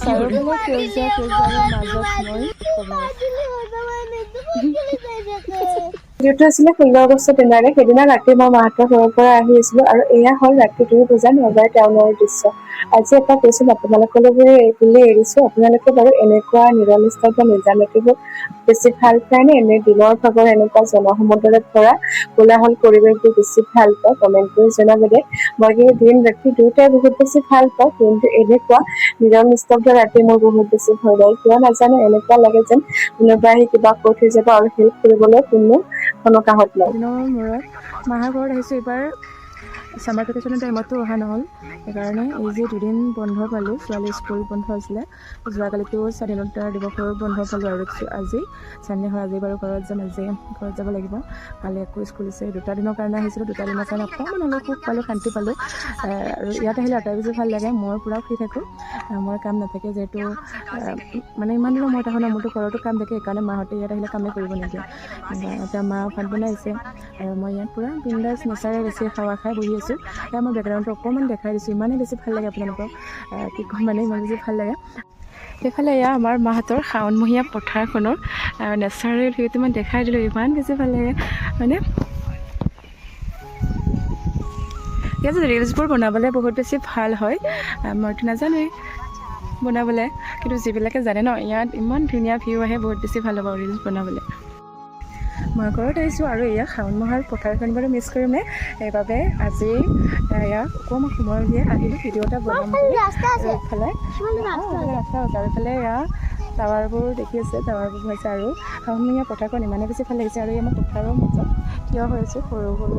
চাৰিওফালে সেউজীয়া সেউজীয়াৰ মাজত মই ক'ব। ভিডিঅ'টো আছিলে 16 আগষ্টৰ দিনাৰে। সেইদিনা ৰাতি মই মাহঁতৰ ঘৰৰ পৰা আহি আছিলো আৰু এয়া হ'ল ৰাতি 2 বজাত নলবাৰী টাউনৰ দৃশ্য। আজি এটা কুৱেশ্যন আপোনালোকলৈ বুলি এৰিছো। আপোনালোকে বাৰু এনেকুৱা নিৰল নিস্তব্ধ নিজান ৰাতিবোৰ বেছি ভাল পায় নে এনে দিনৰ ভাগৰ এনেকুৱা জনসমুদ্ৰত ভৰা কোলাহল পৰিৱেশবোৰ বেছি ভাল পায়? কমেণ্ট কৰি জনাব দেই। মই কিন্তু দিন ৰাতি দুয়োটাই বহুত বেছি ভাল পাওঁ, কিন্তু এনেকুৱা নিৰল নিস্তব্ধ ৰাতি মোৰ বহুত বেছি ভয় লাগে। কিয় নাজানো, এনেকুৱা লাগে যেন কোনোবা আহি কিবা কৈ থৈ যাব আৰু হেল্প কৰিবলৈ কোনো কোনো কাষত নাই। দিনৰ মূৰত মাহাৰ ঘৰত আহিছোঁ। এইবাৰ ছামাৰ ভেকেশ্যনৰ টাইমতো অহা নহ'ল। সেইকাৰণে এই যে দুদিন বন্ধ পালোঁ, ছোৱালী স্কুল বন্ধ আছিলে। যোৱাকালিতো স্বাধীনতা দিৱসৰ বন্ধ পালোঁ আৰু আজি চানডে হয়। আজি বাৰু ঘৰত যাম, আজি ঘৰত যাব লাগিব। কালি আকৌ স্কুল আছে। দুটা দিনৰ কাৰণে আহিছিলোঁ। দুটা দিনৰ কাৰণে অকণমান হ'লেও সুখ পালোঁ, শান্তি পালোঁ। আৰু ইয়াত আহিলে আটাই বেছি ভাল লাগে। মই পূৰা ফ্ৰী থাকোঁ, মোৰ কাম নাথাকে যিহেতু। মানে ইমান দিনৰ মূৰত আহোঁ ন, মোৰতো ঘৰতো কাম থাকে। সেইকাৰণে মাহঁতে ইয়াত আহিলে কামেই কৰিব নিদিয়ে। এতিয়া মা ভাত বনাইছে আৰু মই ইয়াত পূৰা বিন্দাছ নেচাৰেল বেছি হাৱা খাই বহি আছোঁ। এয়া মই বেকগ্ৰাউণ্ডটো অকণমান দেখাই দিছোঁ। ইমানেই বেছি ভাল লাগে আপোনালোকক, কি ক'ম, মানে ইমান বেছি ভাল লাগে। সেইফালে এয়া আমাৰ মাহঁতৰ শাওণমহীয়া পথাৰখনৰ নেচাৰেল ভিউটো মই দেখাই দিলোঁ। ইমান বেছি ভাল লাগে। মানে ইয়াত ৰিলচবোৰ বনাবলৈ বহুত বেছি ভাল হয়। মইতো নাজানোৱেই বনাবলৈ, কিন্তু যিবিলাকে জানে ন, ইয়াত ইমান ধুনীয়া ভিউ আহে, বহুত বেছি ভাল হ'ব ৰিলচ বনাবলৈ। মই ঘৰত আহিছোঁ আৰু এয়া শাওণ মাহৰ পথাৰখন বাৰু মিছ কৰিমনে? সেইবাবে আজি এয়া অকণমান সময় উলিয়াই আহিলোঁ ভিডিঅ' এটা বনাম বুলি। আৰু ইফালে ৰাস্তা আছে আৰু ইফালে এয়া টাৱাৰবোৰ দেখি আছে, টাৱাৰবোৰ হৈছে। আৰু শাওণমহীয়া পথাৰখন ইমানেই বেছি ভাল লাগিছে। আৰু এই মই পথাৰৰ মাজত থিয় হৈ আছোঁ। সৰু সৰু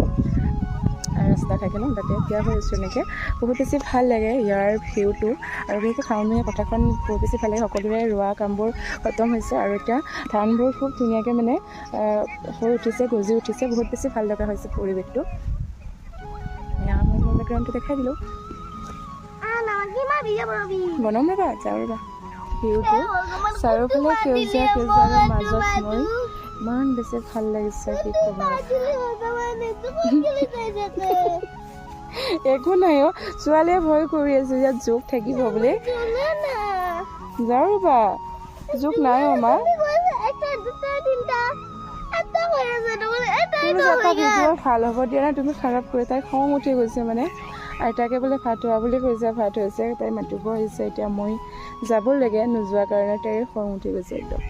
ৰাস্তা থাকে ন, তাতে থিয় হৈ আছোঁ এনেকৈ। বহুত বেছি ভাল লাগে ইয়াৰ ভিউটো আৰু বিশেষকৈ শাওণমহীয়া পথাৰখন বহুত বেছি ভাল লাগে। সকলোৰে ৰোৱা কামবোৰ খতম হৈছে আৰু এতিয়া ধানবোৰ খুব ধুনীয়াকৈ মানে হৈ উঠিছে, গজি উঠিছে। বহুত বেছি ভাল লগা হৈছে পৰিৱেশটো। এয়া মই মোৰ বেকগ্ৰাউণ্ডটো দেখাই দিলোঁ। বনাম ৰ'বা, যাওঁ ৰ'বা। ভিউটো চাৰিওফালে সেউজীয়া সেউজীয়াৰ মাজত মই, ইমান বেছি ভাল লাগিছে, কি ক'ম আৰু। একো নাই অ'। ছোৱালীয়ে ভয় কৰি আছে ইয়াত জোক থাকিব বুলি। যাওঁ ৰ'বা, জোক নাই অ' মা। তুমি যে এটা ভিডিঅ' ভাল হ'ব দিয়া নাই, তুমি খাৰাপ কৰি। তাই খং উঠি গৈছে। মানে আইতাকে বোলে ভাত হোৱা বুলি কৈছে, ভাত হৈছে, তাই মাতিব আহিছে। এতিয়া মই যাব লাগে, নোযোৱাৰ কাৰণে তাইৰ খং উঠি গৈছে একদম।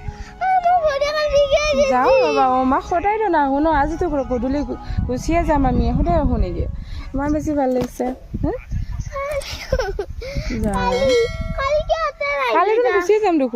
যাওঁ ৰ'বা অ' মা। সদায়তো নাহোঁ ন, আজিতো গধূলি গুচিয়ে যাম। আমি সদায় আহোঁ নেকি? ইমান বেছি ভাল লাগিছে। যাওঁ, কালিতো গুচিয়ে যাম দেখোন।